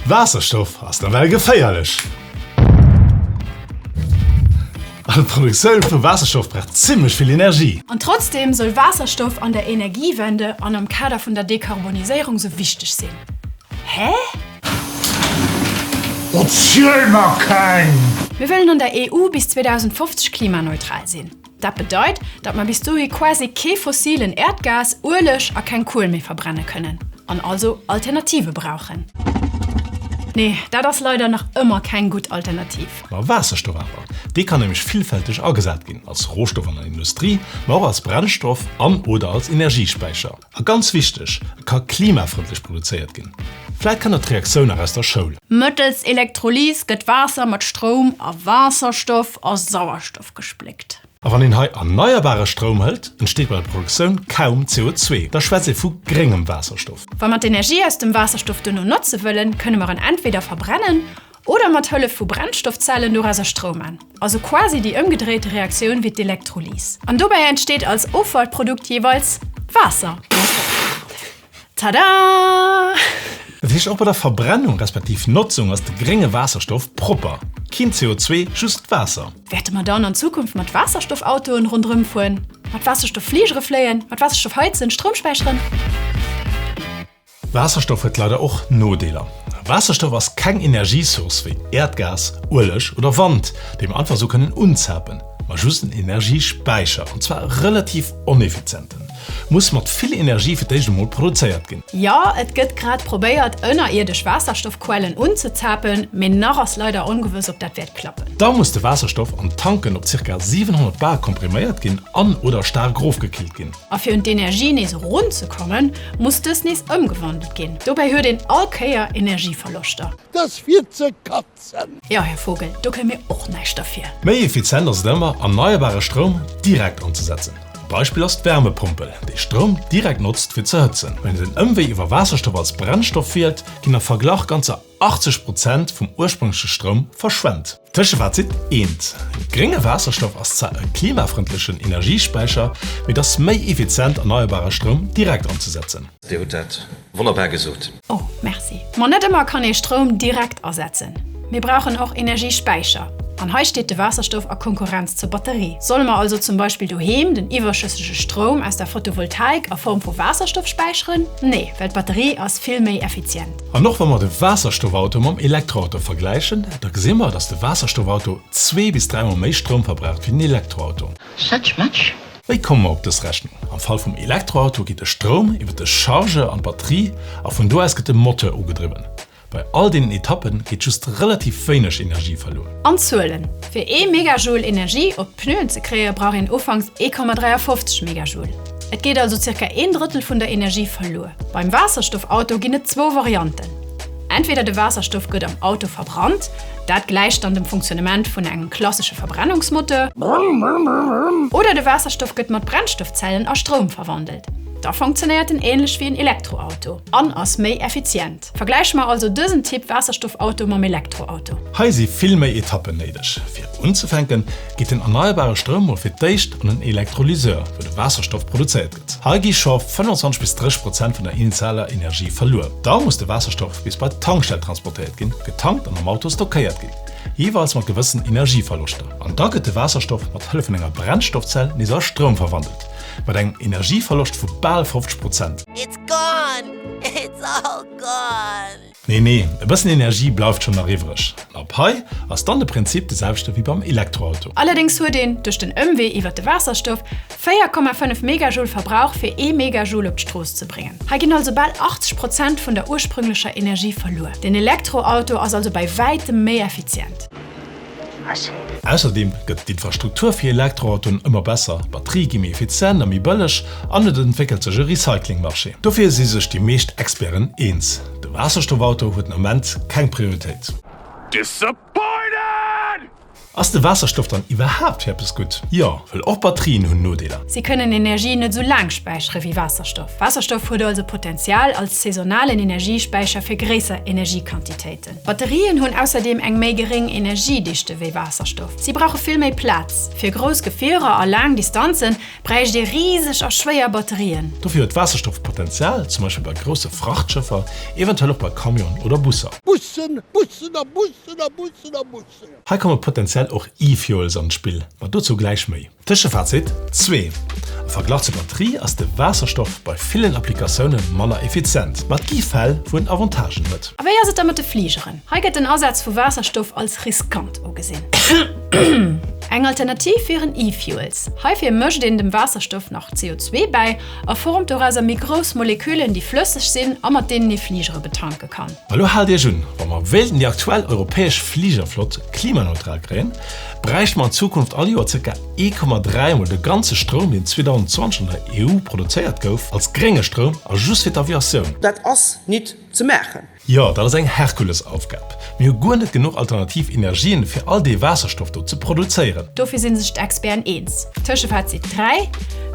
Waasserstoff ass nawell geféierlech. An d'Produktioun vu Waasserstoff brauch zimmlech vill Energie. An trotzdeem soll Waasserstoff an der Energiewende an am Kader vun der Dekarboniséierung sou wichteg sinn. Hä? Erziel mer keng! Mir wëllen an der EU bis 2050 klimaneutral sinn. Dat bedeit, datt mer bis dohi quasi kee fossilen Äerdgas, Ueleg a keng Kuel méi verbrenne kënnen an also Alternative brauchen. Nee, dat ass leider nach ëmmer keng gutt Alternativ. Ma Waasserstoff awer, dee kann nämlech villfälteg agesat ginn, als Rohstoff an der Industrie, ma och als Brennstoff an oder als Energiespäicher. A ganz wichteg, e ka klimafrëndlech produzéiert ginn. Vläit kennt der d'Reaktioun nach aus der Schoul. Mëttels Elektrolys gëtt Waasser mat Stroum a Waasserstoff a Sauerstoff gespléckt. A wann een hei erneierbare Stroum hëlt, entsteet bei der Produktioun kaum CO2. Da schwätzt ee vu gréngem Waasserstoff. Wa mer d'Energie aus dem Waasserstoff duerno notze wëllen, kënne mer en entweder verbrennen oder mat Hëllef vu Brennstoffzellen dorauser Stroum man. Also quasi déi ëmgedréite Reaktioun wéi d'Elektrolys. An dobäi entsteet als Offallprodukt jeeweils Waasser. Tada! Dat heescht, och bei der Verbrennung respektiv Notzung ass de grénge Waasserstoff propper. Keen CO2, just Waasser. Wäerte mer dann an Zukunft mat Waasserstoffautoen ronderëm fueren, mat Waasserstofffligere fléien, mat Waasserstoff heizen, Stroum späicheren? Waasserstoff huet leider och Nodeeler. Waasserstoff ass keng Energiesource wéi Äerdgas, Ueleg oder Wand, déi mer einfach sou kënnen unzapen, ma just en Energiespäicher, an zwar e relativ oneffizienten. Muss mat vill Energie fir d'éischt emol produzéiert ginn. Jo, et gëtt grad probéiert ënnerierdesch Waasserstoffquellen unzezapen, mee nach ass leider ongewëss ob dat wäert klappen. Da muss de Waasserstoff an Tanken op ca. 700 Bar kompriméiert ginn an oder staark erofgekillt ginn. A fir un d'Energie nees erunzekommen, muss dës nees ëmgewandelt ginn. Dobäi huet een all Kéier Energieverloschter. Dat ass fir ze katzen! Jo, Här Vogel, do kënne mir och näischt derfir. Méi effizient ass et ëmmer, erneierbare Stroum direkt anzesetzen. E Beispill ass d'Wärmepompel, déi Stroum direkt notzt fir ze hëtzen. Wann een den Ëmwee iwwer Waasserstoff als Brennstoff wielt, ginn am Verglach ganzer 80 Prozent vum ursprüngleche Stroum verschwent. Tëschefazit eent, Grénge Waasserstoff ass zwar e klimafrëndlechen Energiespäicher, mee et ass méi effizient erneierbare Stroum direkt anzesetzen. Dir hutt dat wonnerbar gesot. Oh, merci. Ma net ëmmer kann ee Stroum direkt asetzen. Mir brauchen och Energiespäicher. An hei steet de Waasserstoff a Konkurrenz zur Batterie. Solle mer also zum Beispill doheem den iwwerschëssege Stroum aus der Photovoltaik a Form vu Waasserstoff späicheren? Nee, well d'Batterie ass vill méi effizient. An och wa mer de Waasserstoffauto mam Elektroauto vergläichen, da gesi mer, dass de Waasserstoffauto zwee bis dräimol méi Stroum verbraucht wéi den Elektroauto. Such much? Wéi komme mer op dës Rechnung? Am Fall vum Elektroauto geet de Stroum iwwer de Chargeur an d'Batterie a vun do aus gëtt de Moteur ugedriwwen. Bei all deenen Etappe geet just relativ wéineg Energie verluer. An Zuelen, Fir ee Megajoule Energie op d'Pneuen ze kréie brauch een ufanks 1,53 Megajoule. Et geet also zirka een Drëttel vun der Energie verluer. Beim Waasserstoffauto ginn et zwou Varianten, Entweder de Waasserstoff gëtt am Auto verbrannt, dat gläicht dann dem Funktionnement vun engem klassesche Verbrennungsmoteur, oder de Waasserstoff gëtt mat Brennstoffzellen a Stroum verwandelt, da funktionéiert en änlech wéi en Elektroauto an ass méi effizient. Vergläiche mer also dësen Typ Waasserstoffauto mam Elektroauto. Hei si vill méi Etappen néideg. Fir unzefänken, geet den erneierbare Stroum mol fir d'éischt an en Elektrolyseur, wou de Waasserstoff produzéiert gëtt. Hei gi scho 25 bis 30 Prozent vun der initialer Energie verluer. Da muss de Waasserstoff bis bei d'Tankstell transportéiert ginn, getankt an am Auto stockéiert ginn, jeeweils mat gewëssen Energieverloschter. An da gëtt de Waasserstoff mat Hëllef vun enger Brennstoffzell nees a Stroum verwandelt, mat engem Energieverloscht vu bal 50 Prozent. It's gone! It's all gone! Nee, nee, e bëssen Energie bleift schonn nach iwwreg. An ab hei ass dann de Prinzip de selwechte wéi beim Elektroauto. Allerdéngs huet een, duerch den Ëmwee iwwert de Waasserstoff, 4,5 Megajoule Verbrauch fir ee Megajoule op d'Strooss ze bréngen. Hei ginn also bal 80 Prozent vun der ursprünglecher Energie verluer. Den Elektroauto ass also bei wäitem méi effizient. Ausserdeem gëtt d'Infrastruktur fir Elektroautoen ëmmer besser, d'Batterië gi méi effizient a méi bëlleg an et entwéckelt sech e Recycling-Marché. Dofir si sech déi meescht Experten eens, de Waasserstoffauto huet den Ament keng Prioritéit. Disappointed! Ass de Waasserstoff dann iwwerhaapt fir eppes gutt? Jo, well och Batterien hunn Nodeeler. Si kënnen Energie net esou laang späichere wéi Waasserstoff. Waasserstoff huet also Potenzial als saisonalen Energiespäicher fir gréisser Energiequantitéiten. Batterien hunn ausserdeem eng méi geréng Energiedichte wéi Waasserstoff. Si brauche vill méi Plaz. Fir grouss Gefierer a laang Distanze bräicht ee riseg a schwéier Batterien. Dofir huet Waasserstoff Potenzial, zum Beispill bei grousse Frachtschëffer, eventuell och bei Camionen oder Busser. Bussen, Bussen a Bussen a Bussen a Bussen. Hei komme potenziell och E-Fuels an d'Spill, ma dozou gläich méi. Tëschefazit 2, Am Verglach zur Batterie ass de Waasserstoff bei villen Applikatioune manner effizient, ma et gi Fäll, wou en Avantagen huet. A wéi ass et da mat de Fligeren? Hei gëtt den Asaz vu Waasserstoff als riskant ugesinn. Eng Alternativ wieren E-Fuels. Heifir mëscht een dem Waasserstoff nach CO2 bäi a formt dorauser méi grouss Moleküllen, déi flësseg sinn a mat deenen ee Fligere betanke kann. Ma lo haalt Iech un, Wa mer wéilten déi aktuell europäesch Fligerflott klimaneutral kréien, bräichte mer an Zukunft all Joer zirka 1,3 mol de ganze Stroum, deen 2020 an der EU produzéiert gouf, als grénge Stroum a just fir d'Aviatioun. Dat ass nit ze maachen. Jo, dat ass eng Herkulesaufgab. Mir hu guer net genuch alternativ Energien, fir all dee Waasserstoff do ze produzéieren. Dofir si sech d'Experten eens. Tëschefazit 3,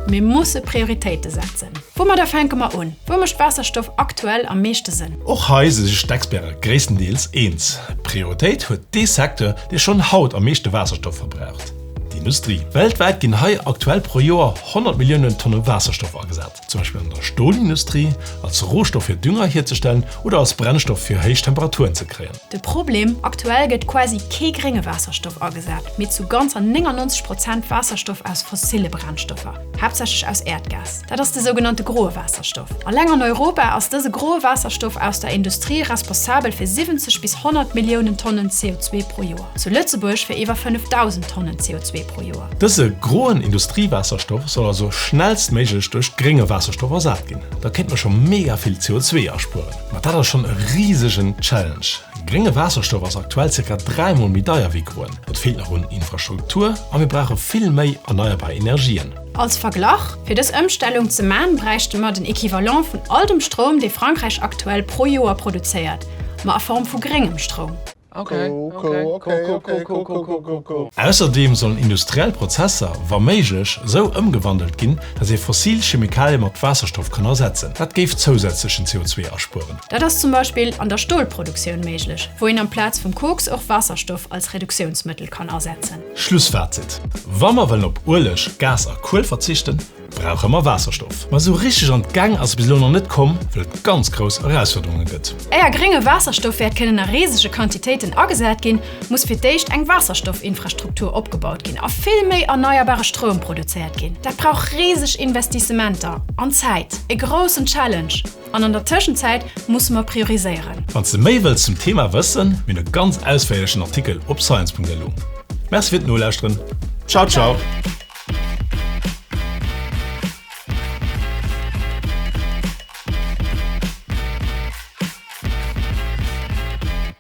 Mir musse Prioritéite setzen. Woumadder fänke mer un? Wou mécht Waasserstoff aktuell am meeschte Sënn? Och hei si sech d'Experte gréisstendeels eens, Prioritéit huet dee Secteur, dee schonn haut am meeschte Waasserstoff verbraucht, d'Industrie. Weltwäit ginn hei aktuell pro Joer 100 Milliounen Tonne Waasserstoff agesat, zum Beispill an der Stolindustrie, als Rohstoff fir Dünger hierzestellen oder als Brennstoff fir héich Temperaturen ze kréien. De Problem, Aktuell gëtt quasi kee grénge Waasserstoff agesat, mee zu ganzer 99 Prozent Waasserstoff aus fossille Brennstoffer, haaptsächlech aus Äerdgas. Dat ass de sougenannte groe Waasserstoff. Alleng an Europa ass dëse groe Waasserstoff aus der Industrie responsabel fir 70 bis 100 Milliounen Tonnen CO2 pro Joer. Zu Lëtzebuerg fir iwwer 5.000 Tonnen CO2 pro Joer. Dëse groen Industriewaasserstoff soll also schnellstméiglech duerch grénge Waasserstoff ersat ginn. Da kéint mer scho mega vill CO2 aspueren. Ma dat ass schonn e risegen Challenge. Grénge Waasserstoff ass aktuell zirka 3 mol méi deier wéi groen. Et feelt nach un Infrastruktur a mir brauche vill méi erneierbar Energien. Als Verglach, Fir dës Ëmstellung ze man, bräichte mer den Equivalent vun all dem Stroum, dee Frankräich aktuell pro Joer produzéiert, ma a Form vu gréngem Stroum. Ausserdeem sollen industriell Prozesser, wa méiglech, esou ëmgewandelt ginn, datt ee fossil Chemikalie mat Waasserstoff kann ersetzen. Dat géif zousätzlechen CO2 aspueren. Dat ass zum Beispill an der Stolproduktioun méiglech, wou een amplaz vum Koks och Waasserstoff als Reduktiounsmëttel kann asetzen. Schlussfazit, Wa mer wëllen op Ueleg, Gas a Kuel verzichten, brauche mer Waasserstoff. Ma esou richteg an d'Gäng ass et bis elo nach net komm, well et ganz grouss Erausfuerderunge gëtt. Éier grénge Waasserstoff wäert kënnen a risege Quantitéiten agesat ginn, muss fir d'éischt eng Waasserstoffinfrastruktur opgebaut ginn a vill méi erneierbare Stroum produzéiert ginn. Dat brauch riseg Investissementer an Zäit. E groussen Challenge! An an der Tëschenzäit musse mer prioriséieren. Wann s de méi wëlls zum Thema wëssen, mir hunn e ganz ausféierlechen Artikel op science.lu. Merci fir d'Nolauschteren. Ciao ciao!